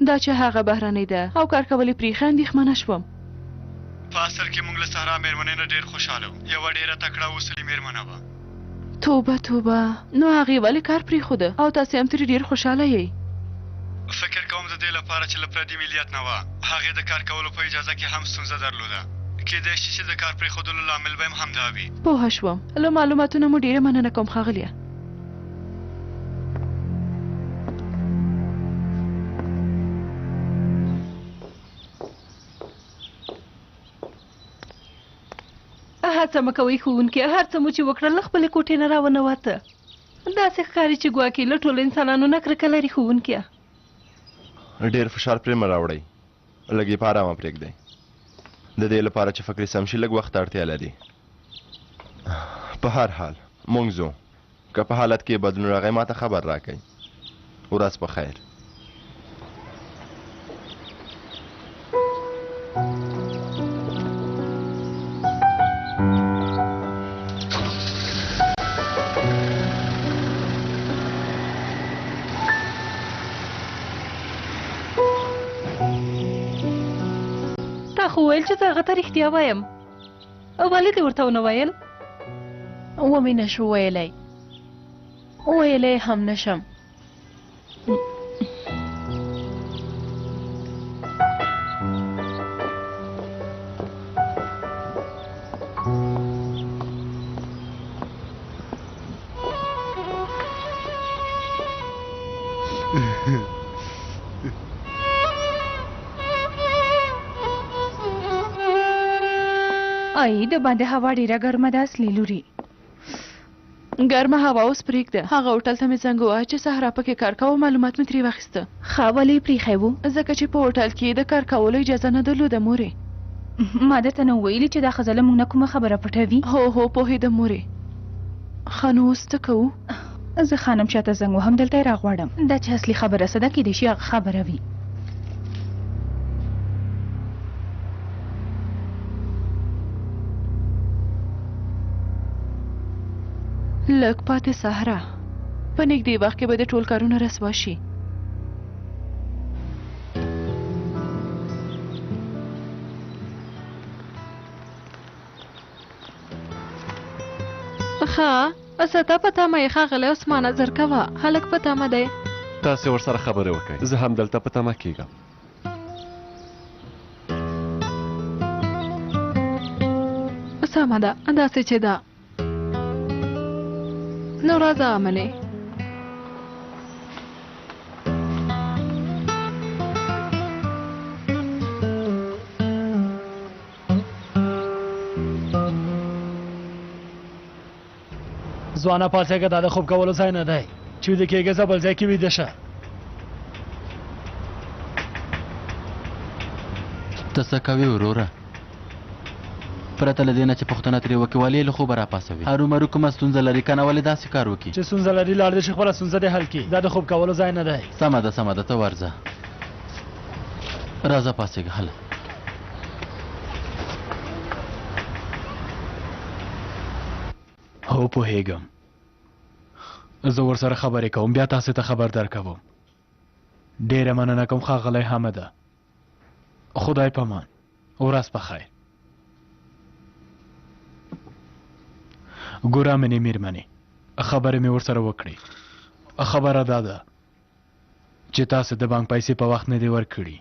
دا چې هغه بهرنۍ ده او کار کول یې پرېښی، اندېښمنه شوم. په اصل کې موږ له صحرا مېرمنې نه ډېر خوشحاله وو. یوه ډېره تکړه او اصولي مېرمنه وه. توبه توبه! نو هغې ولې کار پرېښوده؟ او تاسې هم ترې ډېر خوشحاله یئ؟ فکر کوم د دې لپاره چې له پردي ملیت نه وه، هغې د کار کولو په اجازه کې هم ستونزه درلوده. کېدای شي چې د کار پرېښودلو لامل به یې هم همدا وي. پوه شوم. له معلوماتونه مو ډېره مننه کوم ښاغلیه. هڅه مه کوئ ښوونکیه، هر څه مو چې وکړل له خپلې کوټې نه راونه وته. داسې ښکاري چې ګواکې له ټولو انسانانو نه کرکه لري ښوونکیه. ډېر فشار پرې مه راوړئ، لږ یې په ارامه پرېږدئ. د دې لپاره چې فکر یې سم شي لږ وخت ته اړتیا لري. په هر حال موږ ځو. که په حالت کې بدلون راغی ماته خبر راکړئ. ورځ په خیر. تا خو ویل چې زه هغه ته رښتیا وایم. ولې دې ورته ونه ویل؟ ومې نه شو ویلی، ویلی هم نه شم. ای د باندې هوا ډیره ګرمه ده اصلي لوري. ګرمه هوا اوس پرېږده. هغه هوټل ته مې زنګ وواهه چې صحرا پکې کار کاوه، معلومات مې ترې واخیسته. ښه، ولې یې پرېښی و؟ ځکه چې په هوټل کې یې د کار کولو اجازه نه درلوده مورې. ما درته نه ویلي چې دا ښځه له موږ نه کومه خبره پټوي؟ هو هو پوهېدم مورې. ښه نو اوس څه کوو؟ زه خانم شاه ته زنګ وهم، دلته یې راغواړم. دا چې اصلي خبره څه ده، کېدای شي هغه خبره وي. لږ پاتې صحرا. په نږدې وخت کې به د ټول کارونه رسوا شي. ښه ستا په تمه یې ښاغلی عثمانه زر کوه هلک په تمه دی. تاسې ورسره خبرې وکړئ زه همدلته په تمه کیږم. سمه ده داسې چې ده نو راځه امنې. ځوانه پاڅېږه دا د خوب کولو ځای نه دی چې ویده کېږې ځه بل ځای کې ویده شه. ته څه کوې وروره؟ پرته له دې نه چې پوښتنه ترې وکړې ولې یې له خوبه راپاڅوې؟ هرومرو کومه ستونزه لري که نه ولې داسې کار وکړي؟ چې ستونزه لري لاړ دې شي خپله ستونزه دې حل کړي دا د خوب کولو ځای نه دی. سمه ده سمه ده ته ورځه راځه پاڅېږه هله. هو پوهېږم زه ورسره خبرې کوم بیا تاسې ته خبر درکوم ډېره مننه کوم ښاغلی حامده خدای پامان ورځ په خیر ګوره منې میرمنې خبرې مې ورسره وکړې خبره دا ده چې تاسې د بانک پیسې په وخت نه دي ورکړي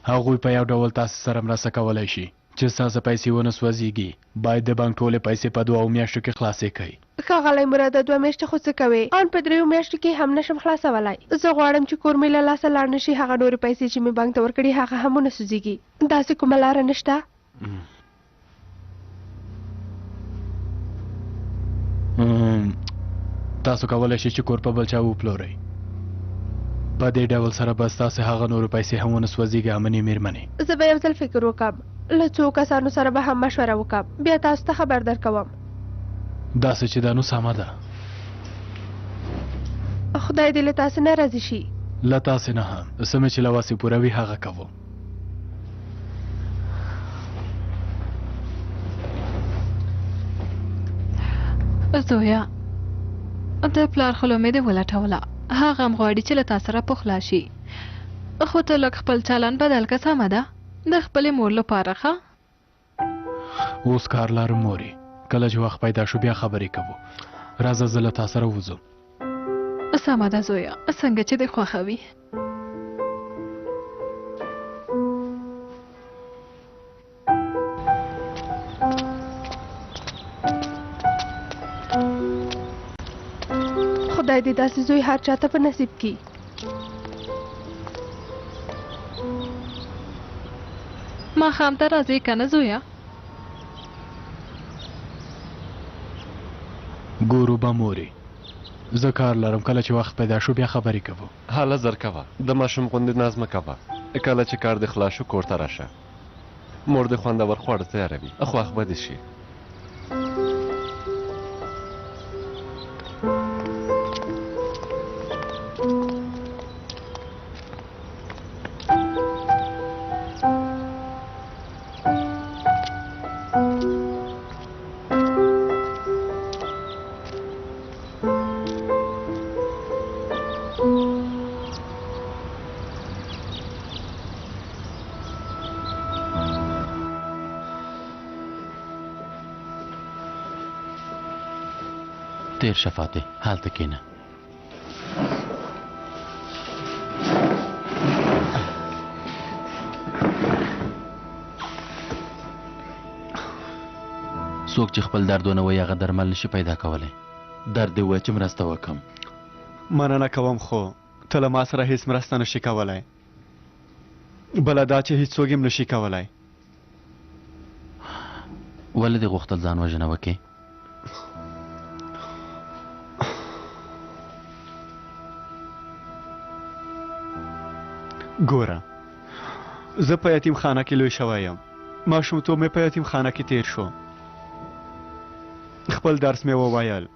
هغوی په یو ډول تاسې سره مرسته کولای شي چې ستاسو پیسې ونه سوځیږي. باید د بانک ټولې پیسې په دوو میاشتو کې خلاصې کړئ. ښاغلی مراده دوه میاشتې خو څه کوې؟ آن په دریو میاشتو کې هم نه شم خلاصولای. زه غواړم چې کور مې له لاسه لاړ نه شي، هغه نورې پیسې چې مې بانک ته ورکړي هغه هم ونه سوځیږي. داسې کومه لاره نشته؟ تاسو کولی شئ چې کور په بل چا وپلورئ. په دې ډول سره به ستاسې هغه نورې پیسې هم ونه سوځیږي امنې میرمنې. زه به یو ځل فکر وکړم. له څو کسانو سره به هم مشوره وکړم. بیا تاسو ته خبر درکوم. داسې چې ده نو سمه ده. خدای دې له تاسې نه راضي شي. له تاسې نه هم. څه مې چې له وسې پوره وي هغه کوم. زویه د پلار خوله مې دې ولټوله هغه هم غواړي چې له تا سره پخلا شي. خو ته لږ خپل چلن بدل که، سمه ده؟ د خپلې مور لپاره، ښه؟ اوس کار لرم مورې، کله چې وخت پیدا شو بیا خبرې کوو. راځه زه له تا سره وځم. سمه ده زویه، څنګه چې دې خوښه وي. خدای دې داسې زوی هر چاته په نصیب کړي. ماښام ته راځې که نه زویه؟ ګورو به مورې، زه کار لرم، کله چې وخت پیدا شو بیا خبرې کوو. هله زر کوه، د ماشوم غوندې ناز مه کوه. کله چې کار دې خلاص شو کور ته راشه، مور دې خوندور خواړه تیاروي، خوښ به دې شي. تیر شه فاتح، هلته کینه. څوک چې خپل درد ونه وایي هغه درمل نشي پیدا کولی. درد دې ووایه چې مرسته وکړم. مننه کوم، خو ته له ما سره هیڅ مرسته نشي کولی. بله دا چې هیڅوک هم نشي کولی. ولې دې غوښتل ځان وژنه وکړې؟ ګوره، زه په یتیم خانه کې لوی شوی یم. ماشومتوب مې په یتیم خانه کې تیر شو. خپل درس مې وویل،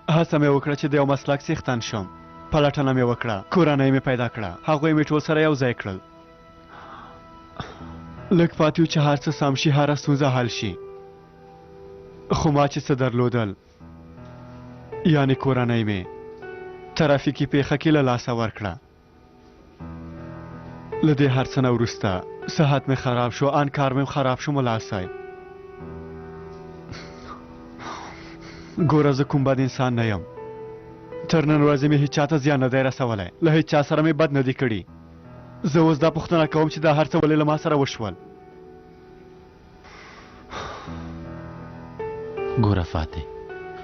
هڅه مې وکړه چې د یو مسلک څښتن شم. پلټنه مې وکړه، کورنۍ مې پیدا کړه، هغوی مې ټول سره یو ځای کړل. لږ پاتې و چې هر څه سم شي، هره ستونزه حل شي. خو ما چې څه درلودل، یعنې کورنۍ مې، ترافیکي پیښه کې له لاسه ورکړه. له دې هر څه نه وروسته صحت مې خراب شو، ان کار مې خراب شو. ملا صاحب ګوره، زه کوم بد انسان نه یم. تر نن ورځې مې هیچا ته زیان نه دی رسولی، له هیچا سره مې بد نه دي کړي. زه اوس دا پوښتنه کوم چې دا هر څه ولې له ما سره وشول؟ ګوره فاتح،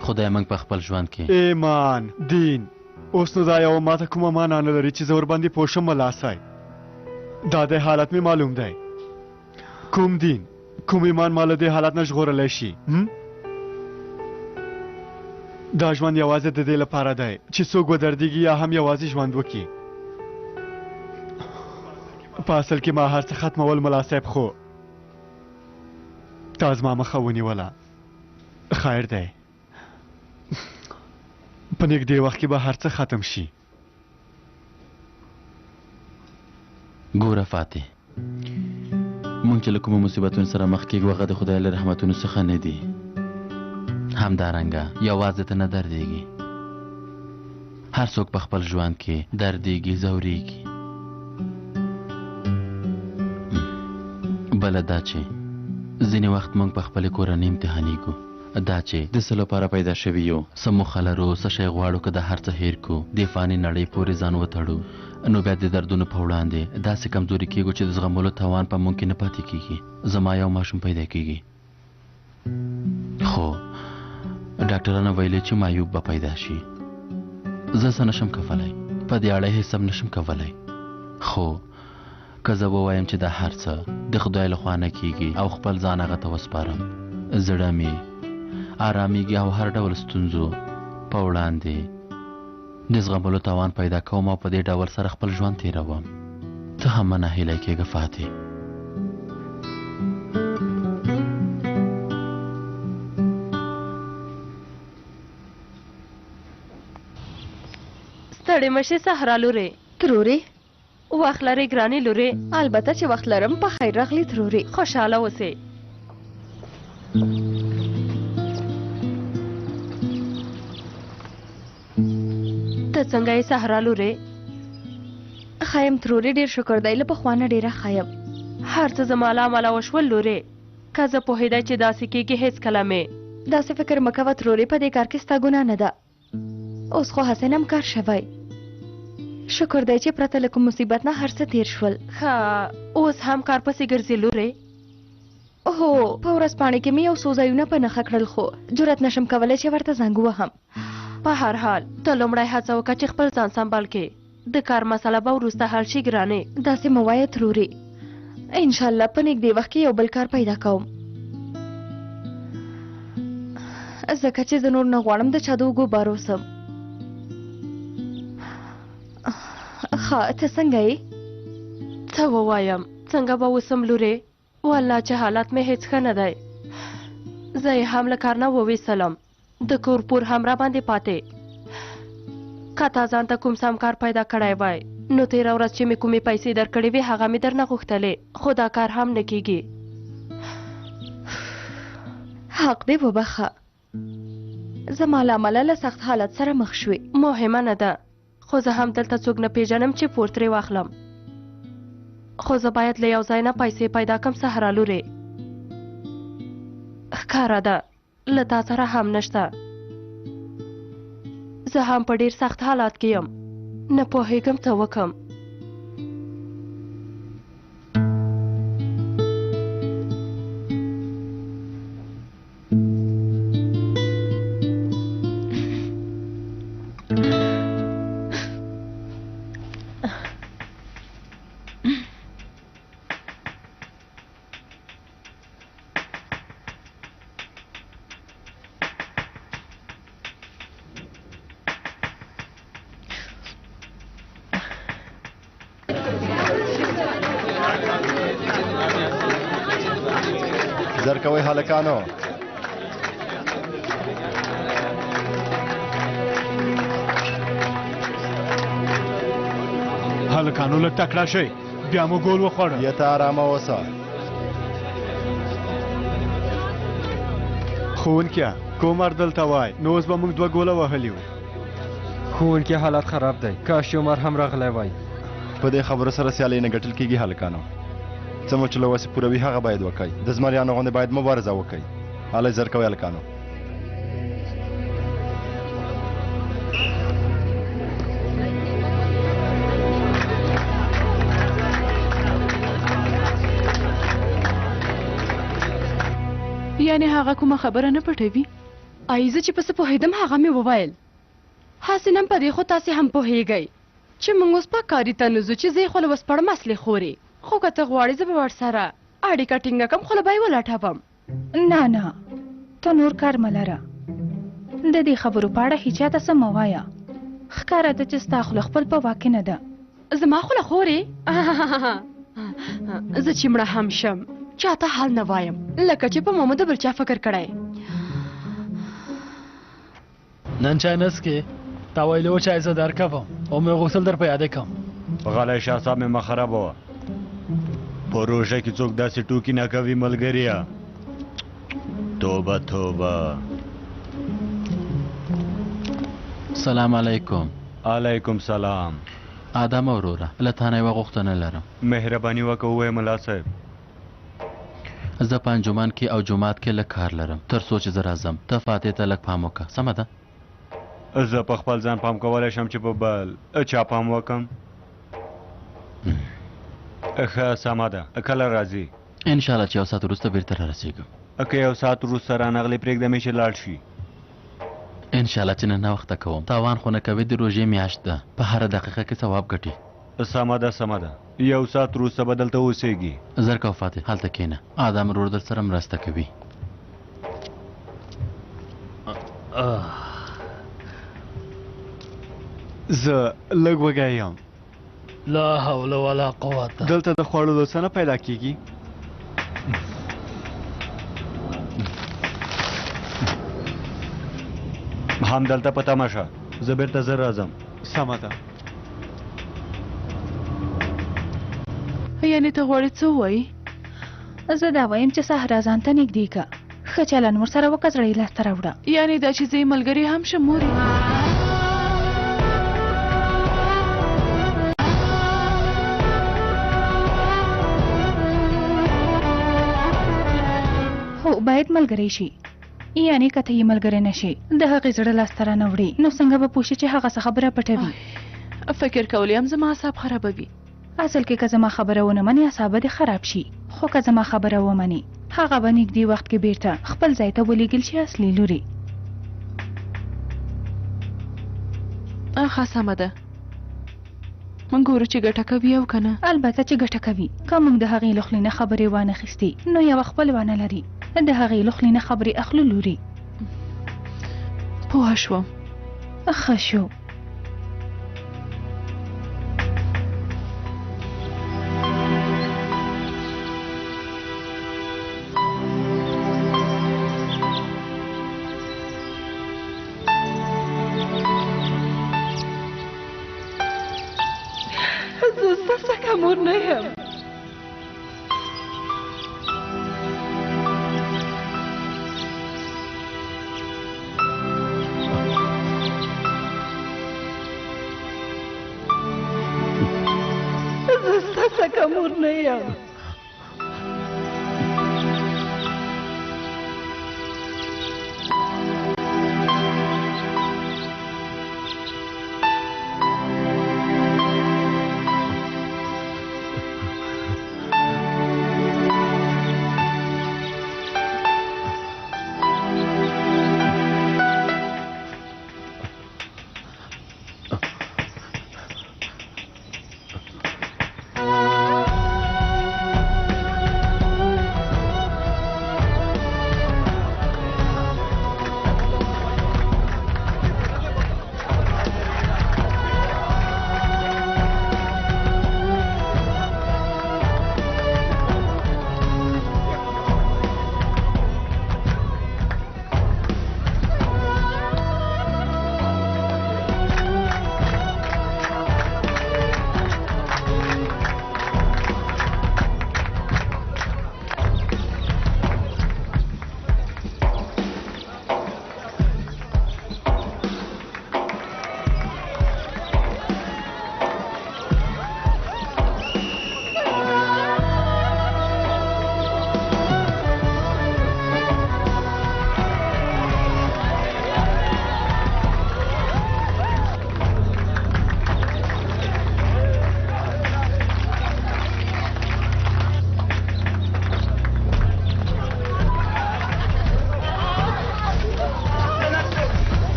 خدای موږ په خپل ژوند کې ایمان، دین، اوس نو دا یوه ماته کومه معنا نه لري چې زه ورباندې پوه شم. ملا صاحب، دا دی حالت مې معلوم دی. کوم دین، کوم ایمان ما له دې حالت نه ژغورلی شي؟ دا ژوند یوازې د دې لپاره دی چې څوک ودردېږي یا هم یوازې ژوند وکړي. په اصل کې ما هر څه ختمول ملا صاحب، خو تا زما مخه ونیوله. خیر دی، په نږدې وخت کې به هر څه ختم شي. ګوره فاتح، مونږ چې له کومو مصیبتونو سره مخ کېږو هغه د خدای له رحمتونو څخه نه دي. همدارنګه یوازې ته نه دردېږي، هر څوک په خپل ژوند کې دردېږي، ځورېږي. بله دا چې ځینې وخت موږ په خپلې کورنۍ امتحانېږو، دا چې د څه لپاره پیدا شوي یو، څه موخه لرو، څه شی غواړو. که د هر څه هېر کړو، دې فاني نړۍ پورې ځان وتړو، نو بیا د دردونو په وړاندې داسې کمزوري کېږو چې د زغملو توان په موږ کې نه پاتې کېږي. زما یو ماشوم پیدا کېږي، خو ډاکټرانو ویلي چې معیوب به پیدا شي. زه څه نشم کولی، په دې اړه هېڅ هم نشم کولی. خو که زه ووایم چې دا هر څه د خدای له خوا نه کېږي او خپل ځان هغه ته وسپارم، زړه مې آرامېږي او هر ډول ستونزو په وړاندې د زغملو توان پیدا کوم او په دې ډول سره خپل ژوند تېروم. ته هم مه ناهیلی کېږه فاتح. ستړې مه شې صحرا لورې. ترورې. وخت لرې ګرانې لورې؟ البته چې وخت لرم. په خیر راغلې ترورې. خوشحاله اوسې. ته څنګه یې صحرا لورې؟ ښه یم ترورې، ډېر شکر دی، له پخوا نه ډېره ښه یم. هر څه زما له امله وشول لورې، که زه پوهېدای چې داسې کېږي هېڅکله مې. داسې فکر مه کوه ترورې، په دې کار کې ستا ګناه نه ده. اوس خو هسې هم کار شوی، شکر دی چې پرته له کوم مصیبت نه هر څه تېر شول. ښه، اوس هم کار پسې ګرځې لورې؟ هو، په ورځپاڼې کې مې یو څو ځایونه په نښه کړل، خو جرأت نشم کولی چې ورته زنګ ووهم. په هر حال ته لومړی هڅه وکړه چې خپل ځان سمبال کړې، د کار مسله به وروسته حل شي ګرانې. داسې مه وایه ترورې، انشاءالله په نږدې وخت کې یو بل کار پیدا کوم، ځکه چې زه نور نه غواړم د چا د اوږو بار اوسم. ښه، ته څنګه یې؟ څه ووایم، څنګه به اوسم لورې؟ والله چې حالت مې هېڅ ښه نه دی. زه یې هم له کار نه وویستلم، د کور پور هم راباندې پاتې. که تا ځان ته کوم سم کار پیدا کړی وای، نو تېره ورځ چې مې کومې پیسې درکړې وې هغه مې درنه غوښتلې، خو دا کار هم نه کیږي. حق دې وبخښه، زما له امله له سخت حالت سره مخ شوې. مهمه نه ده، خو زه هم دلته څوک نه پیژنم چې پور ترې واخلم. خو زه باید له یو ځای نه پیسې پیدا کم صحرا لورې. ښکاره ده له تا سره هم نشته. زه هم په ډیر سخت حالات کې یم، نه پوهېږم څه وکم. زر کوئ هلکانو. هلکانو لږ تکړه شئ، بیا مو ګول وخوړه. یه ته ارامه اوسه. ښوونکیه، که عمر دلته وای نو اوس به موږ دوه ګوله وهلي وو. ښوونکي حالت خراب دی، کاش عمر هم راغلی وای. په دې خبرو سره سیالۍ نه ګټل کېږي هلکانو. څه مو چې له وسې پوره وي هغه باید وکړئ. د زمریانو غوندې باید مبارزه وکړئ. هلئ زر کوئ هلکانو. یعنې هغه کومه خبره نه پټوي؟ ای زه چې په څه پوهېدم هغه مې وویل. هسې نن په دې خو تاسې هم پوهېږئ چې موږ اوس پکاري ته نه ځو چې زه یې خوله وسپړم اصلي خورې، خو که ته غواړې زه به ورسره اړیکه ټینګه کړم، خوله به یې ولټوم. نه نه، ته نور کار مه لره، د دې خبرو په اړه هیچا ته څه مه وایه. ښکاره ده چې ستا خوله خپل په واک کې نه ده. زما خوله خورې؟ زه چې مړه هم شم چاته حال نه وایم، لکه چې په ما مو د بل چا فکر کړی. نن چای نه څکې؟ تا ویلي و چای زه درکوم او مې غوښتل در په یادې کړم. غلی شه، اعصاب مې مه خرابوه. په روژه کې څوک داسې ټوکې نه کوي ملګریه. توبه توبه. سلام علیکم. علیکم سلام. آدم وروره، له تا نه یوه غوښتنه لرم. مهرباني وکړه ووایه ملا صاحب. زه په انجمن کې او جومات کې لږ کار لرم، تر څو چې زه راځم ته فاتح ته لږ پام وکړه، سمه ده؟ زه په خپل ځان پام کولی شم چې په بل چا پام وکړم؟ ښه سمه ده، کله راځي؟ انشاءالله چې یو ساعت وروسته بیرته رارسېږم. که یو ساعت وروسته رانغلې پرېږده مې چې لاړ شي. انشاءالله چې نن ناوخته کوم. تاوان خو نه کوي، د روژې میاشت ده، په هره دقیقه کې ثواب ګټي. سمه ده سمه ده، یو ساعت وروسته به دلته اوسېږي. زر کوه فاتح، هلته کښېنه، آدم ورور در سره مرسته کوي. زه لږ وږی یم. لا حول ولا قوت. دلته د خوړلو څه نه پیدا کیږي؟ همدلته په تمه شه، زه بیرته زر راځم. سمه ده. یعنې ته غواړې څه ووایي؟ زه دا وایم چې صحرا ځان ته نږدې که، ښه چلن ورسره وکړه، زړه یې لاسته راوړه. یعنې دا چې زه یې ملګرې هم شم مورې؟ باید ملګری شي. یعنې که ته یې ملګری نه شې، د هغې زړه لاسته رانه وړې، نو څنګه به پوه شې چې هغه څه خبره پټوي؟ فکر کول یې هم زما اعصاب خرابوي. اصل کې که زما خبره ونه منې اعصاب به دې خراب شي، خو که زما خبره ومنې هغه به نږدې وخت کې بیرته خپل ځای ته ولیږل شي اصلي لورې. ښه سمه ده، موږ ګورو چې ګټه کوي او که نه. البته چې ګټه کوي. که موږ د هغې له خولې نه خبرې وانه خیستې نو یوه خپلوانه لري، د هغې له خولې نه خبرې اخلو لورې. پوه شوم. ښه شو. زه ستا سکه مور نه یم. زه ستا سکه مور نه یم.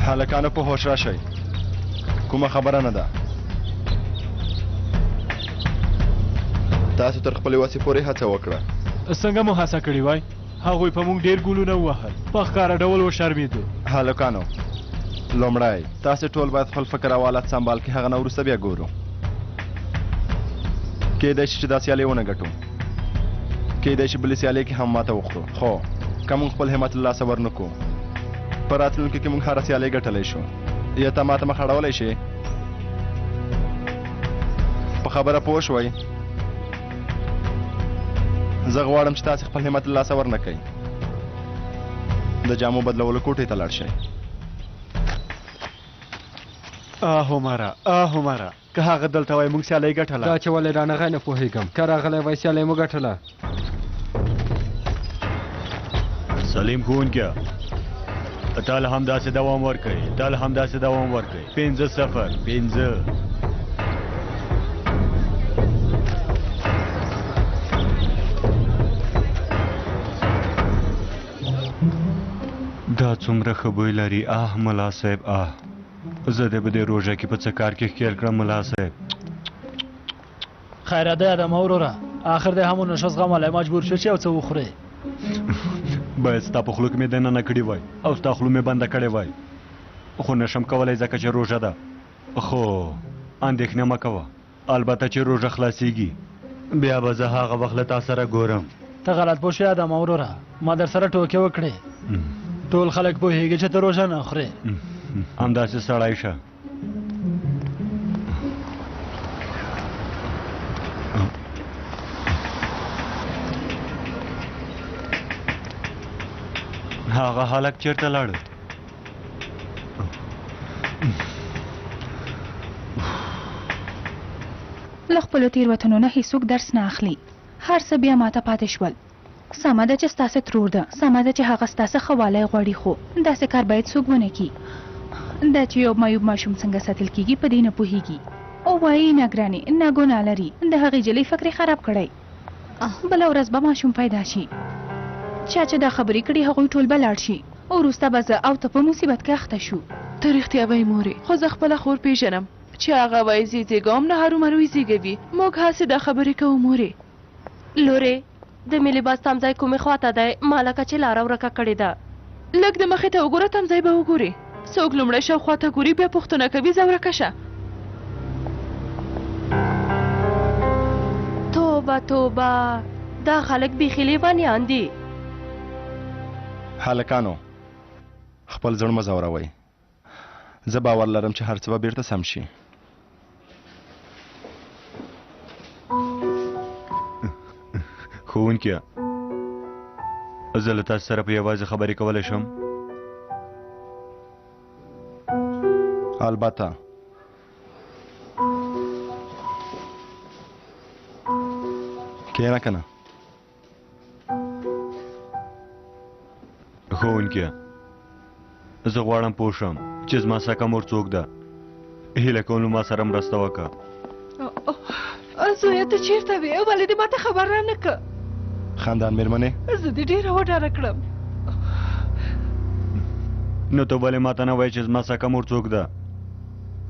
هلکانو په هوښ راشئ، کومه خبره نه ده. تاسو تر خپلې وسې پورې هڅه وکړه. څنګه مو هڅه کړې وای؟ هغوی په موږ ډېر ګولونه ووهل، په ښکاره ډول وشرمېدو. هلکانو، لومړی تاسو ټول باید خپل فکر او حالت سمبال کړئ، هغه نه وروسته بیا ګورو. کیدای شي چې دا سیالۍ ونه ګټو، کیدای شي بلې سیالۍ کې هم ماته وخورو، خو که موږ خپل همت له لاسه ورنه کړو، په راتلونکي کې موږ هره سیالۍ ګټلی شو. یا ته ماته مخ اړولی شې؟ په خبره پوه شوئ؟ زه غواړم چې تاسې خپل همت له لاسه ورنه کړئ. د جامو بدلولو کوټې ته لاړ شئ. آه عمره، آه عمره، که هغه دلته وای موږ سیالۍ ګټله. دا چې ولې رانغی نه پوهېږم، که راغلی وای سیالۍ مو ګټله. سلیم ښوونکیه، تل همداسې دوام ورکړئ، تل همداسې دوام ورکړئ. 5 0 5. دا څومره ښه بوی لري. آه ملا صاحب، آه زه دې په دې روژه کې په څه کار کې ښکېل کړم ملا صاحب. خیره دی ادمه وروره، آخر دې هم ونه شو زغملی، مجبور شو چې یو څه وخورې. باید ستا په خوله کې مې دننه کړي وای او ستا خوله مې بنده کړې وای، خو نشم کولی ځکه چې روژه ده. خو اندېښنه مه کوه، البته چې روژه خلاصیږي بیا به زه هغه وخت له تا سره ګورم. ته غلط پوه شوې ادمه وروره، ما در سره ټوکې وکړې. ټول خلک پوهېږي چې ته روژه نه خورې. همداسې سړی شه. هغه هلک چېرته لاړ؟ له خپلو تېروتنو نه هیڅوک درس نه اخلي. هر څه بیا ماته پاتې شول. سمه ده چې ستاسې ترور ده، سمه ده چې هغه ستاسې ښه والی غواړي، خو داسې کار باید څوک ونه کړي. دا چې یو معیوب ماشوم څنګه ساتل کیږي په دې نه پوهیږي. وایي نه ګرانې، نه ګناه لري، د هغې جلۍ فکر یې خراب کړی. بله ورځ به ماشوم پیدا شي. چا چې دا خبرې کړي هغوی ټول به لاړ شي، وروسته به زه او ته په مصیبت کې اخته شو. ته رښتیا وایې مورې، خو زه خپله خور پېژنم، چې هغه وایي زه یې زېږوم نو هرومرو یې زېږوي. موږ هسې دا خبرې کوو مورې. لورې، د ملي بس تمځای کومې خوا ته دی؟ ما لکه چې لاره ورکه کړې ده. لږ د مخې ته وګوره، تمځای به وګورې. څوک لومړی شاوخوا ته ګوري بیا پوښتنه کوي، ځه ورکه شه. توبه توبه، دا خلک بیخي لیونیان دي. هلکانو، خپل زړه مه ځوروئ. زه باور لرم چې هر څه به بیرته سم شي. ښوونکیه، زه له تاسو سره په یوازې خبرې کولی شم؟ البته. کښېنه که نه. ښوونکیه، زه غواړم پوه شم چې زما سکه مور څوک ده. هیله کوم له ما سره مرسته وکړه. زویه، ته چېرته وې؟ ولې دې ماته خبر رانه کړ؟ خندان مېرمنې، زه دې ډېره وډاره کړم. نو ته ولې ماته نه وایې چې زما سکه مور څوک ده؟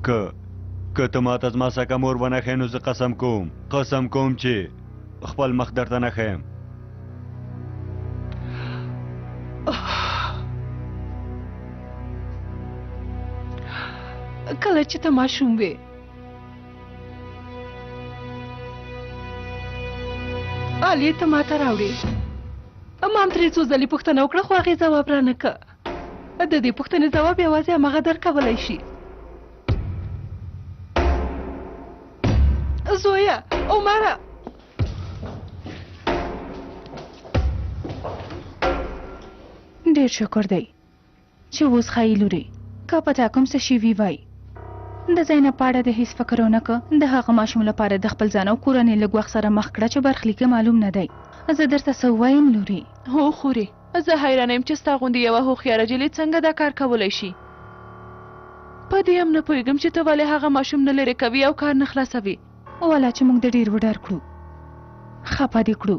که ته ماته زما سکه مور ونه ښیې نو زه قسم کوم، قسم کوم چې خپل مخ درته نه ښیم. کله چې ته ماشوم وې عالیې ته ماته راوړې، ما هم ترې څو ځلې پوښتنه وکړه خو هغې ځواب رانه کړ. د دې پوښتنې ځواب یوازې هماغه درکولی شي. زویه، عمره، ډېر شکر دی چې اوس ښایي لورې که په تا کوم څه شوي وای. د زینب په اړه د هیڅ فکر ونه که، د هغه ماشوم لپاره د خپل ځان او کورنۍ لږ وخت سره مخ کړه چې برخلیک یې معلوم نه دی. زه درته څه ووایم لورې؟ هو خورې، زه حیرانه یم چې ستا غوندې یوه هوښیاره جلۍ څنګه دا کار کولی شي. په دې هم نه پوهېږم چې ته ولې هغه ماشوم نه لرې کوي او کار نه خلاصوي. ولا چې موږ دې ډېر وډار کړو، خپه دې کړو.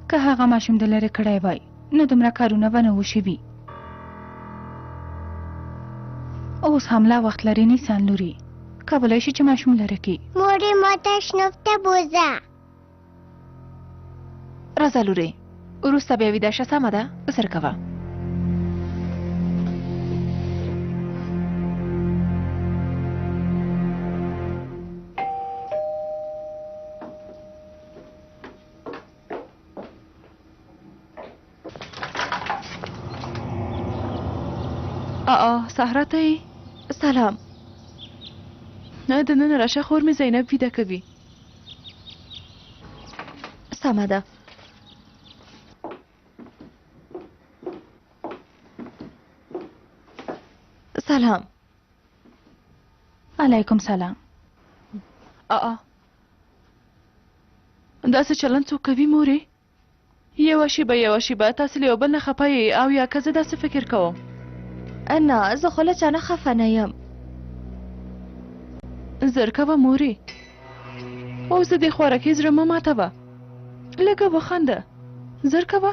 که هغه ماشوم دې لرې کړی وای نو دومره کارونه به نه وو شوي. اوس هم لا وخت لرې نیسان لوري، کولی شي چې ماشوم لرې کړي. مورې ما ته شنوف ته بوځه. راځه لورې، وروسته بیا ویده شه. سمه ده، زر کوه. صحرا ته یې؟ سلام. نه، دننه راشه، خور مې زینب ویده کوي. سمه ده. سلام. علیکم سلام. داسې چلند څوک کوي مورې؟ یوه شېبه، یوه شېبه، تاسې له یو بل نه خفه یئ او یا که زه داسې فکر کوم؟ نه، زه خو له چا نه خفه نه یم. زر کوه مورې، اوس د دې خوارکۍ زړه مه ماتوه، لږه وخنده. زر کوه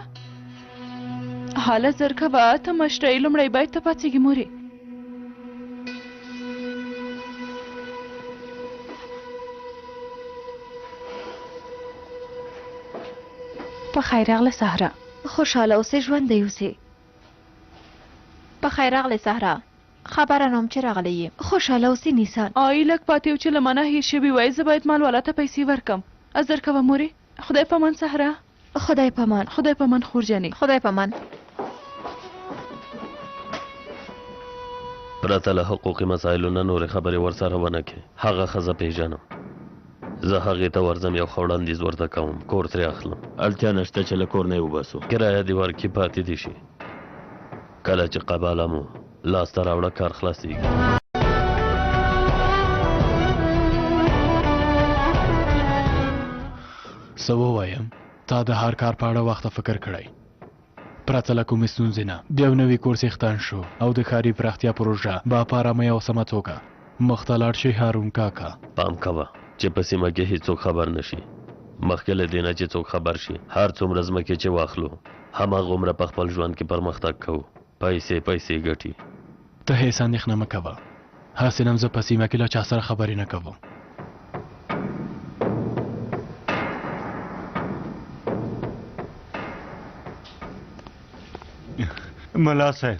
هاله، زر کوه، ته مشره یې، لومړی باید ته پاڅېږې مورې. په خیر راغله صحرا. خوشحاله اوسې، ژوندی اوسې. په خیر راغلې صحرا، خبره نه وم چې راغلی یې. خوشحاله اوسې نیسان. آی لږ پاتې و چې له مانه هېر شوي وای، زه باید مال والا ته پیسې ورکم. زر کوه مورې، خدای پامان صحرا. خدای پامان. خدای پامان خور جانې. خدای پامان. پرته له حقوقي مسایلو نه نورې خبرې ورسره ونه کړې. هغه ښځه پېژنم، زه هغې ته ورځم، یو ښه وړاندیز ورته کوم، کور ترې اخلم. اړتیا نشته چې له کور نه یې وباسو، کرایه دې ورکړي، پاتې دې شي. کله چې قباله مو لاسته راوړه کار خلاصېږي. څه ووایم؟ تا د هر کار په اړه وخته فکر کړی. پرته له کومې ستونزې نه د یو نوي کور څښتن شو او د ښاري پراختیا پروژه به په ارامۍ او سمه توګه مخته لاړ شي. هارون کاکا. پام کوه چې په سیمه کې هیڅوک خبر نه شي. مخکې له دې نه چې څوک خبر شي، هر څومره ځمکې چې واخلو، هماغومره په خپل ژوند کې پرمختګ کوو. پیسې پیسې ګټي. ته هېڅ اندېښنه مه کوه، هسې نه زه په سیمه کې له چا سره خبرې نه کوم. ملا صاحب،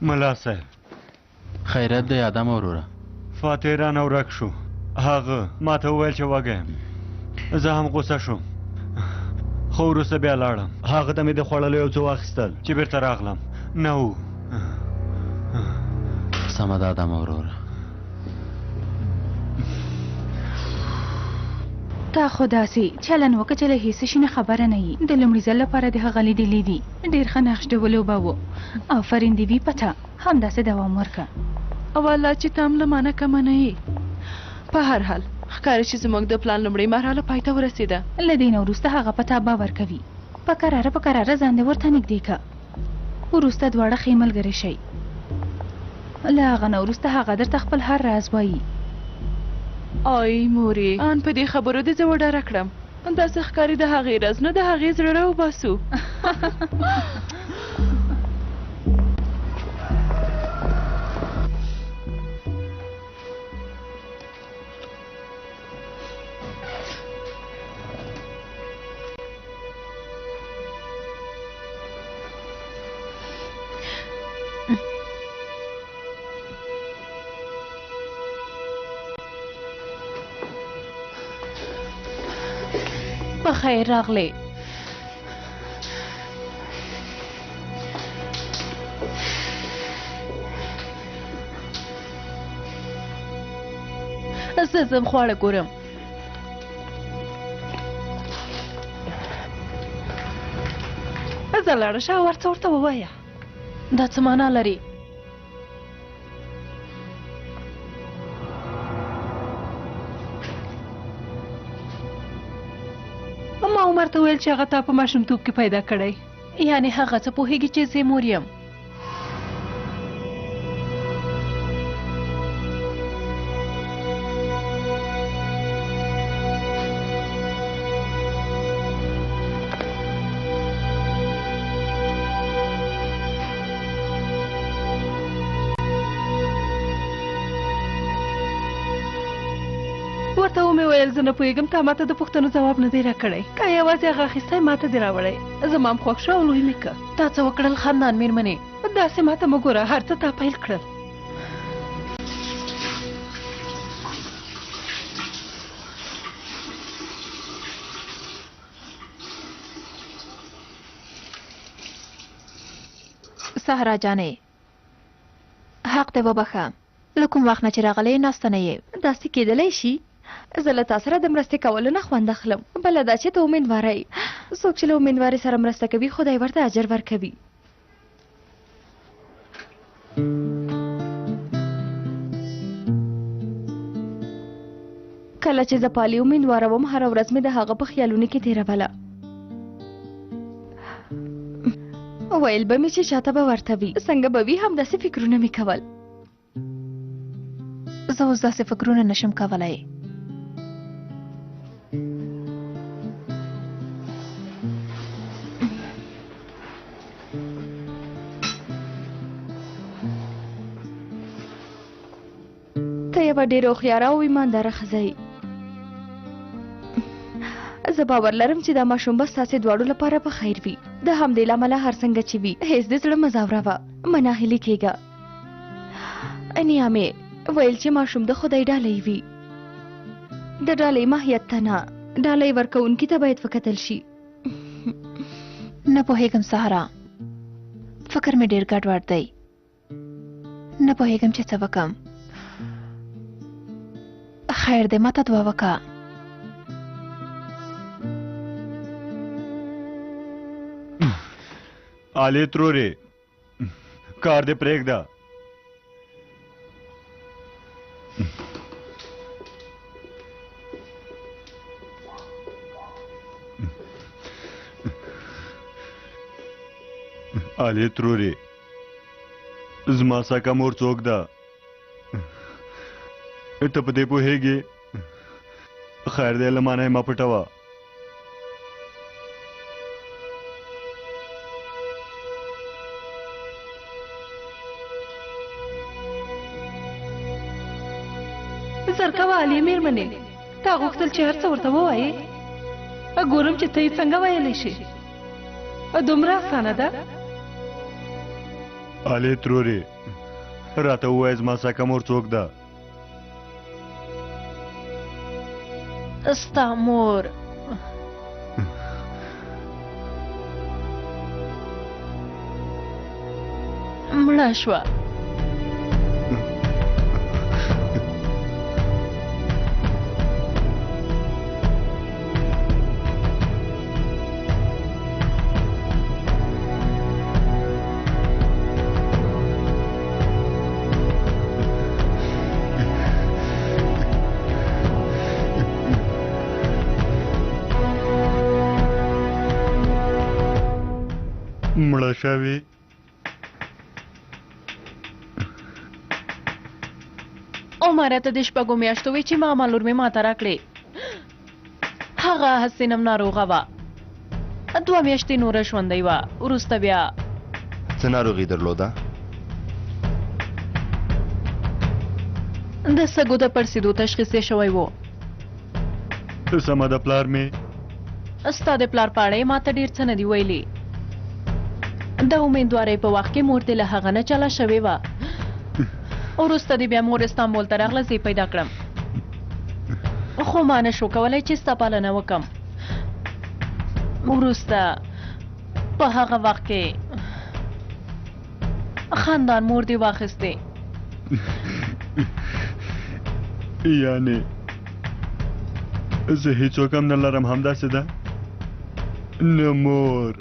ملا صاحب. خیرت دی ادم وروره. فاتح رانه ورک شو. هغه ماته وویل چې وږی یم. زه هم غوسه شوم، خو وروسته بیا لاړم. هغه ته مې د خوړلو یو څه واخیستل چې بیرته راغلم نه و. سمه ده ادم وروره. تا خو داسې چلن وکړه چې له هېڅ شي نه خبره نه یي. د لومړي ځل لپاره دې هغه لیدلي دي. ډېر ښه نقش دې ولوباوه. آفرین دې وي په تا. همداسې دوام ورکړه. والله چې ته هم له مانه کمه نه یې. په هر حال ښکاري چې زموږ د پلان لومړۍ مرحله پای ته ورسېده. له دې نه وروسته هغه په تا باور کوي. په کراره په کراره ځان دې ورته نږدې که. وروسته دواړه ښې ملګرې شئ. له هغه نه وروسته هغه درته خپل هر راز وایي. آی مورې، ان په دې خبرو دې زه وډاره کړم. داسې ښکاري د هغې راز نه د هغې زړه راوباسو. په خیر راغلې. زه ځم خواړه ګورم. زه لاړه شه او هر څه ورته ووایه. دا څه معنا لري؟ ما عمر ته ویل چې هغه تا په ماشومتوب کې پیدا کړی. یعنې هغه څه پوهېږي چې زه مور یم. ورته ومې ویل زه نه پوهېږم، تا ماته د پوښتنو ځواب نه دی راکړی. که یوازې هغه اخیستی ماته دې راوړی، زما هم خوښ شو او لوی مې که. تا څه وکړل خندان مېرمنې؟ داسې ماته مه ګوره، هر څه تا پیل کړل. صحرا جانې، حق دې وبخښه، له کوم وخت نه چې راغلی ناسته نه یې. داسې کېدلی شي؟ زه له تا سره د مرستې کولو نه خوند اخلم. بله دا چې ته امیندواره یې. څوک چې له امیندوارې سره مرسته کوي خدای ورته اجر ورکوي. کله چې زه پالي امیندواره وم، هره ورځ مې د هغه په خیالونو کې تېروله. ویل به مې چې چاته به ورته وي، څنګه به وي، همداسې فکرونه مې کول. زه اوس داسې فکرونه نشم کولی. ته یوه ډېره هوښیاره او ایمانداره ښځه یې. زه باور لرم چې دا ماشوم به ستاسې دواړو لپاره په خیر وي. د همدې له امله هر څنګه چې وي، هېڅ دې زړه مه ځوروه، مه ناهیلې کېږه. نیا مې ویل چې ماشوم د خدای ډالۍ وي. د ډالۍ ماهیت ته نه، ډالۍ ورکوونکي ته باید وکتل شي. نه پوهېږم سهارا، فکر مې ډېر ګډوډ دی. نه پوهېږم چې څه وکم. خیر دی، ماته دعا وکړه. علي ترورې، کار دې پرېږده. علي ترورې، زما سکه مور څوک ده؟ ته په دې پوهېږې؟ خیر دی، له ما نه یې مه پټوه. زر کوه علي مېرمنې، تا غوښتل چې هر څه ورته ووایې؟ ګورم چې ته یې څنګه ویلی شې. دومره اسانه ده؟ علي ترورې، راته ووایه زما سکه مور څوک ده؟ ستا مور. مړه شوه. مړه شوې؟ عمره ته د شپږو میاشتو وې چې ماما لور مې ماته راکړې. هغه هسې نم ناروغه وه، 2 میاشتې نوره ژوندۍ وه. وروسته بیا څه ناروغي درلوده؟ د سږو د پړسېدو تشخیص یې شوی و. سمه ده پلار مې. ستا د پلار په اړه یې ماته ډېر څه نه دي ویلي. د امیندوارۍ په وخت کې مور دې له هغه نه چلا شوې وه. وروسته دې بیا مور استانبول ته راغله، زه یې پیدا کړم، خو ما نه شو کولی چې ستا پالنه وکم. وروسته په هغه وخت کې خاندان مور دې واخیستې. یعنې زه هیڅوک هم نه لرم، همداسې ده؟ نه مور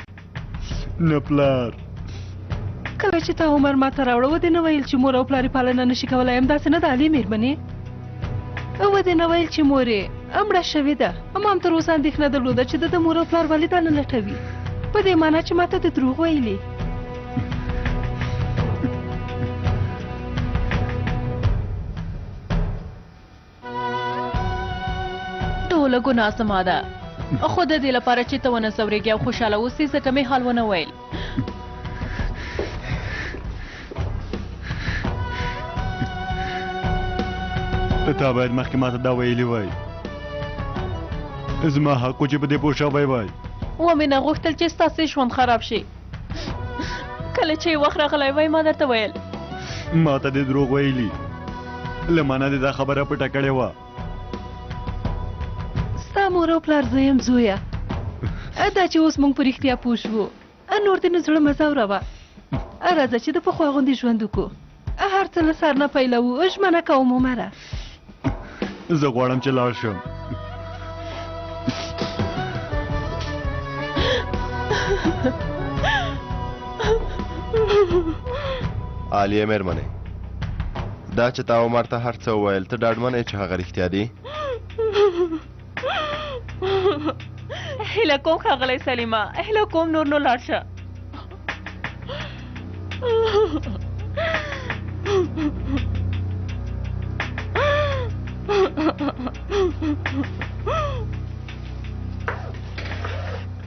نه پلار. کله چې تا عمر ماته راوړه، ودې نه ویل چې مور او پلار یې پالنه نشي کولی، همداسې نه ده علي مېرمنې؟ ودې نه ویل چې مور یې مړه شوې ده؟ ما هم تر اوسه اندېښنه درلوده چې د ده مور او پلار ولې دا نه لټوي، په دې معنا چې ماته د دروغ ویلي. ټوله ګناه زما ده، خو د دې لپاره چې ته ونه ځورېږې او خوشحاله اوسې ځکه مې حال ونه ویل. تا باید مخکې ماته دا ویلي وای. زما حق و چې په دې پوه شوی وای. ومې نه غوښتل چې ستاسې ژوند خراب شي. کله چې وخت راغلی وای ما درته ویل. ما ته دې دروغ ویلي، له ما نه دې دا خبره پټه کړې وه. ستا مور او پلار زه یم زویه. دا چې اوس موږ په رښتیا پوه شوو، نور دې نو زړه مه ځوروه. راځه چې د پخوا غوندې ژوند وکړو، هر څه له سر نه پیلوو. ژمنه کوم عمره. زه غواړم چې لاړ شم. عالیه مېرمنې، دا چې تا عمر ته هر څه وویل، ته ډاډمن یې چې هغه رښتیا دي؟ هیله کوم ښاغلی سلیمه، هیله کوم نور نو لاړ شه.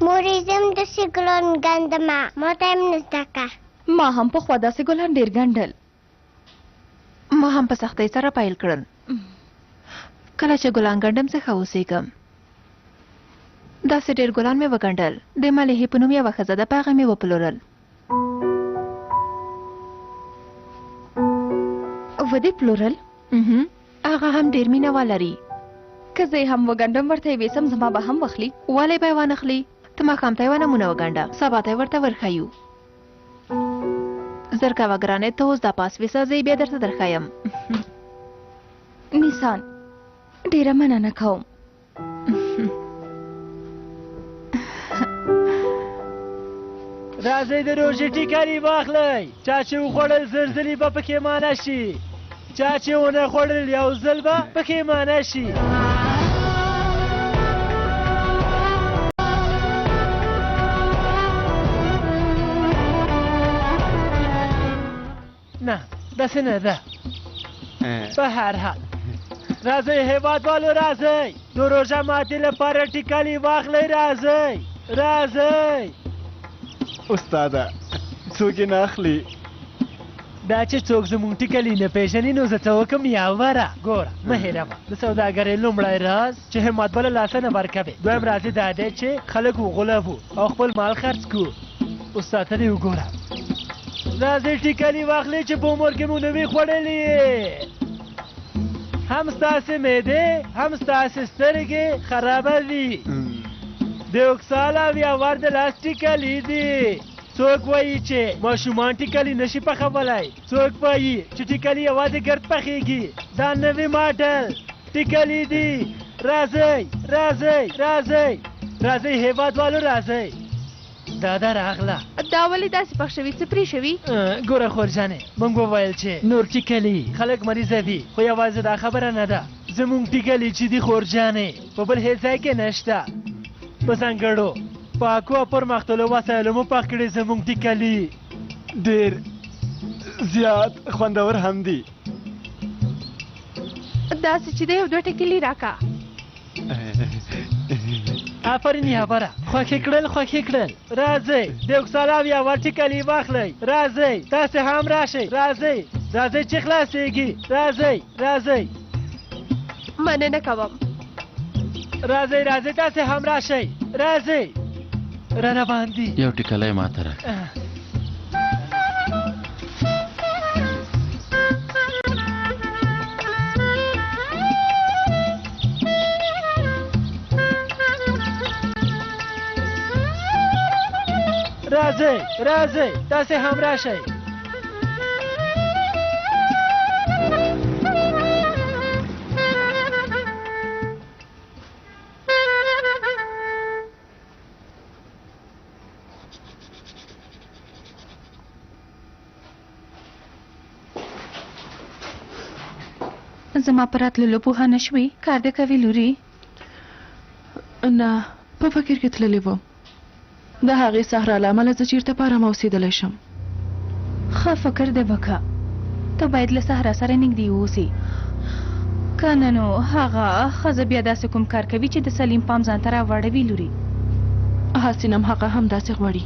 مورې زه هم داسې ګلان ګنډمه، ما ته هم نه زده که. ما هم پخوا داسې ګلان ډېر ګنډل. ما هم په سختۍ سره پیل کړل. کله چې ګلان ګنډم زه ښه اوسېږم. داسې ډېر ګلان مې وګنډل. د ملیحې په نوم یوه ښځه ده، په هغه مې وپلورل. ودې پلورل؟ هغه هم ډېر مینه وال لري. که زه یې هم وګنډم ورته یې ویسم، زما به هم واخلي. ولې به یې وانخلي؟ ته ماښام ته یوه نمونه وګنډه، سبا ته یې ورته ورښیو. زر کوه ګرانې، ته اوس دا پاس ویسه، زه یې بیا درته درښیم. نیسان، ډېره مننه کوم. راځئ د روژې ټیکري واخلئ. چا چې وخوړل 1000 ځلې به پښېمانه شي، چا چې ونه خوړل 1 ځل به پښېمانه شي. همداسې نه ده. په هر حال راځئ هېوادوالو، راځئ د روژه ماتي لپاره ټیکلي واخلئ. راځئ راځئ. استاده څوک یې نه اخلي؟ دا چې څوک زموږ ټیکلي نه پېژني نو زه څه وکړم یاوره؟ ګوره مه هېروه، د سوداګرۍ لومړی راز چې همت به له لاسه نه ورکوې، دویم راز یې دا دی چې خلک وغولوو او خپل مال خرڅ کړو. استاد ته دې وګوره. راځئ ټیکلي واخلئ چې په عمر کې مو نه وي خوړلي. هم ستاسې معدې هم ستاسې سترګې خرابوي. د اوکسال او یاور د لاس ټیکلي دي. څوک وایي چې ماشومان ټیکلي نشي پخولی، څوک وایي چې ټیکلي یوازې ګرد پخېږي. دا نوی ماډل ټیکلي دي. راځئ راځئ راځئ راځئ هېوادوالو راځئ. دا ده راغله. دا ولې داسې پخ شوي؟ څه پرې شوي؟ ګوره خورجانې، موږ وویل چې نور ټیکلي خلک مریضوي، خو یوازې دا خبره نه ده. زموږ ټیکلي چې دي خورجانې په بل هېڅ ځای کې نشته. په ځانګړو پاکو او پرمختللو وسایلو مو پخ کړي زموږ ټیکلي. ډېر زیات خوندور هم دي. داسې چې دی یو دوه ټیکلي راکه. آفرین یاوره، خوښ یې کړل خوښ یې کړل. راځئ د اوکسال او یاور ټیکلي واخلئ. راځئ تاسې هم راشئ. راځئ راځئ چې خلاصېږي. راځئ راځئ. مننه کوم. راځئ راځئ تاسې هم راشئ. راځئ را روان دي. یو ټیکلی ماته راکړه. راځئ راځئ تاسې هم راشئ. زما په راتللو پوهه نه شوې؟ کار دې کوي لورې؟ نه، په فکر کې تللې وم. د هغې صحرا له امله زه چېرته په ارامه اوسېدلی شم. ښه فکر دې وکړه. ته باید له صحرا سره نږدې اوسې، که نه نو هغه ښځه بیا داسې کوم کار کوي چې د سلیم پام ځان ته راواړوي لورې. هسې نه هغه هم داسې غواړي.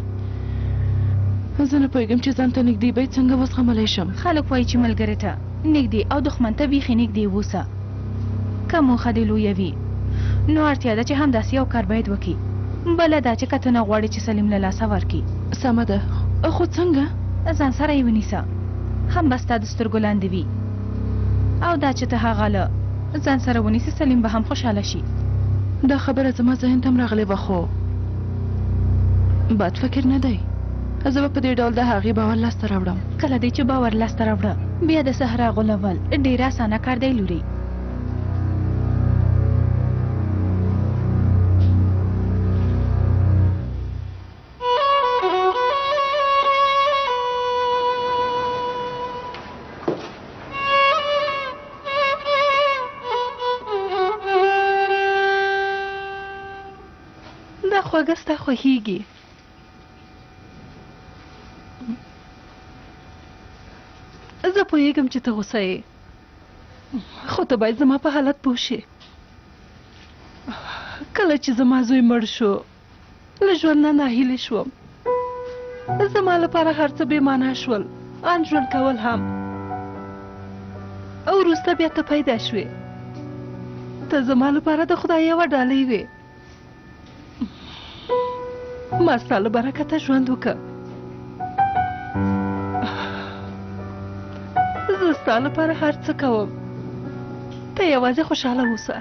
زه نه پوهېږم چې ځان ته نږدې به یې څنګه وزغملی شم. خلک وایي چې ملګري ته نږدې او دښمن ته بیخي نږدې اوسه. که موخه دې لویه وي نو اړتیا ده چې همداسې یو کار باید وکړي. بله دا چې که ته نه غواړې چې سلیم له لاسه ورکړي. سمه ده، خو څنګه؟ ځان سره یې ونیسه، هم به ستا د سترګو لاندې وي، او دا چې ته هغه له ځان سره ونیسې سلیم به هم خوشحاله شي. دا خبره زما ذهن ته هم راغلې وه، خو بد فکر نه دی. زه به په دې ډول د هغې باور لاسته راوړم. کله دې چې باور لاسته راوړه، بیا د صحرا غولول ډېر اسانه کار دی لورې. دا خوږه ستا خوښیږي. زه پوهېږم چې ته غوسه یې، خو ته باید زما په حالت پوه شې. کله چې زما زوی مړ شو، له ژوند نه ناهیلې شوم. زما لپاره هر څه بې معنا شول، ان ژوند کول هم. او وروسته بیا ته پیدا شوې. ته زما لپاره د خدای یوه ډالۍ وې. ما ستا له برکته ژوند وکړ. زه ستا لپاره هر څه کوم، ته یوازې خوشحاله اوسه.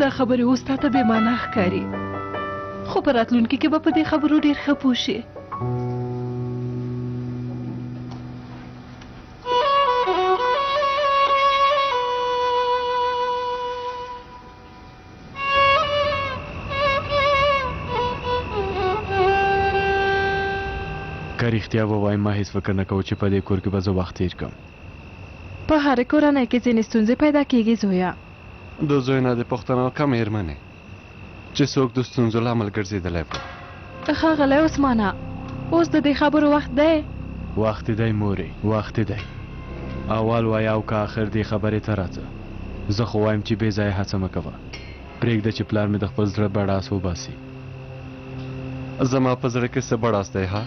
دا خبرې اوس تا ته بې معنا ښکاري، خو په راتلونکي کې به په دې خبرو ډېر ښه پوه شې. که رښتیا ووایم ما هېڅ فکر نه کوو چې په دې کور کې به زه وخت تېر کړم. په هرې کورنۍ کې ځینې ستونزې پیدا کېږي زویه. د زوی نه دې پوښتنه وکړه مېرمنې چې څوک د ستونزو لامل ګرځېدلی و. ښاغلی عثمانه، اوس د دې خبرو وخت دی؟ وخت دی مورې، وخت دی. اول وایه او که اخر دې خبرې ته راځه. زه خو وایم چې بې ځایه هڅه مه کوه. پرېږده چې پلار مې د خپل زړه بړاس وباسي. زما په زړه کې څه بړاس دی ها؟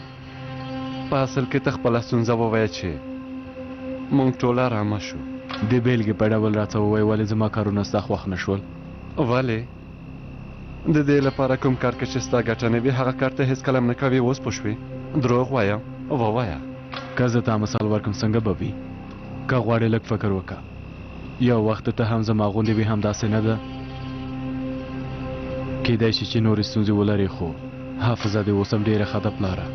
په اصل کې ته خپله ستونزه ووایه چې موږ ټول ارامه شو. د بېلګې په ډول راته ووایه ولې زما کارونه ستا خوښ نه شول؟ ولې؟ د دې لپاره کوم کار کې چې ستا ګټه نه وي هغه کار ته هېڅکله هم نه کوې اوس پوه شوې؟ دروغ وایم؟ ووایه. که زه تا مثال ورکړم څنګه به وي؟ که غواړې لږ فکر وکړه. یو وخت ته هم زما غوندې وې همداسې نه ده؟ کیدای شي چې نورې ستونزې ولرې خو حافظه دې اوس هم ډېره ښه ده پلاره،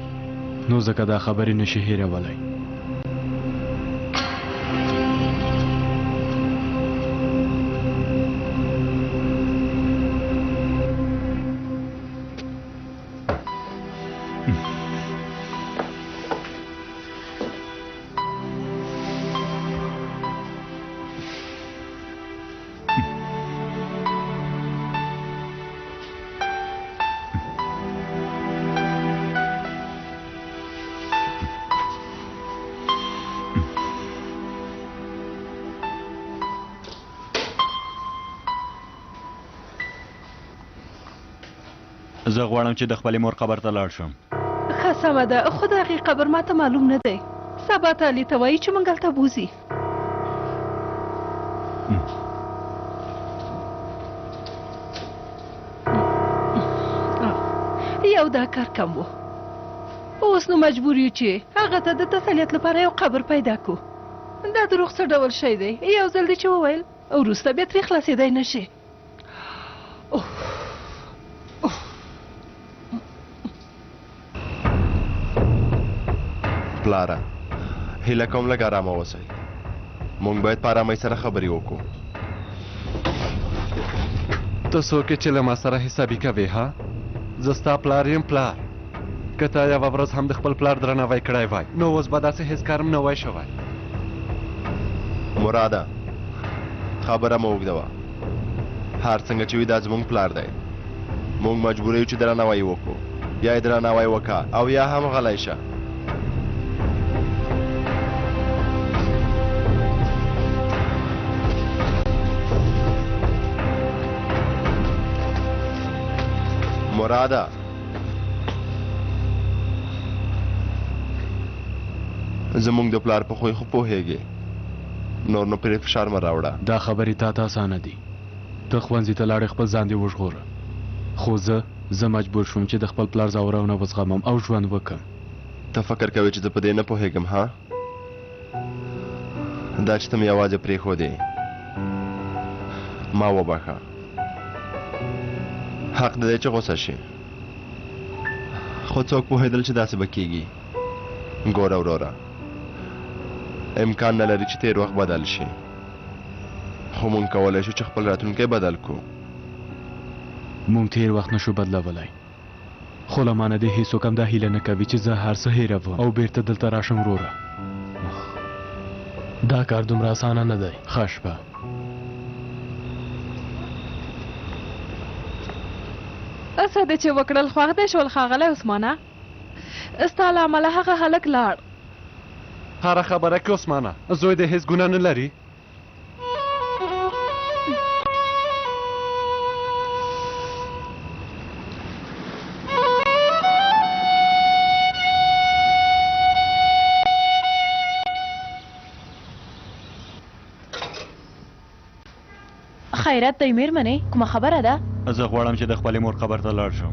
نو ځکه دا خبرې نشي هېرولی. زه غواړم چې د خپلې مور قبر ته لاړ شم. ښه سمه ده، خو د هغې قبر ماته معلوم نه دی. سبا ته علي ته وایي چې موږ هلته بوځي. یو دا کار کم و. اوس نو مجبور یو چې هغه ته د تسلیت لپاره یو قبر پیدا کړو. دا دروغ څه ډول شی دی؟ یو ځل دې چې وویل، وروسته بیا ترې خلاصېدی نه شي. پلاره، هیله کوم لږ ارامه اوسئ. موږ باید په ارامۍ سره خبرې وکړو. ته څوک یې چې له ما سره حسابي کوې ها؟ زه ستا پلار یم پلار. که تا یوه ورځ هم د خپل پلار درناوی کړی وای نو اوس به داسې هېڅ کار هم نه وای شوی. مراده، خبره مه اوږدوه. هر څنګه چې وي دا زموږ پلار دی. موږ مجبور یو چې درناوی یې وکړو. یا یې درناوی وکړه او یا هم غلی شه. مراده، زموږ د پلار په خوی خو پوهېږې، نور نو پرې فشار مه راوړه. دا خبرې تا ته اسانه دي. ته ښوونځي ته لاړې خپل ځان دې وژغوره، خو زه زه مجبور شوم چې د خپل پلار ځورونه وزغمم او ژوند وکړم. ته فکر کوې چې زه په دې نه پوهېږم ها؟ دا چې ته مې یوازې پرېښودې، ما وبخښه. حق دې دی چې غوسه شي، خو څوک پوهېدل چې داسې به کېږي؟ ګوره وروره، امکان نه لري چې تېر وخت بدل شي، خو موږ کولی شو چې خپل راتلونکی بدل کړو. موږ تېر وخت نشو بدلولی، خو له ما نه دې هېڅوک هم دا هیله نه کوي چې زه هر څه هېروم او بېرته دلته راشم. وروره، دا کار دومره اسانه نه دی. ښه شپه. څه دې چې وکړل خوښ دې شول ښاغلی عثمانه؟ ستا له امله هغه هلک لاړ. هره خبره کې عثمانه، زوی دې هېڅ ګناه نه لري. خیرت دی میرمنې، کومه خبره ده؟ زه غواړم چې د خپلې مور قبر ته لاړ شم.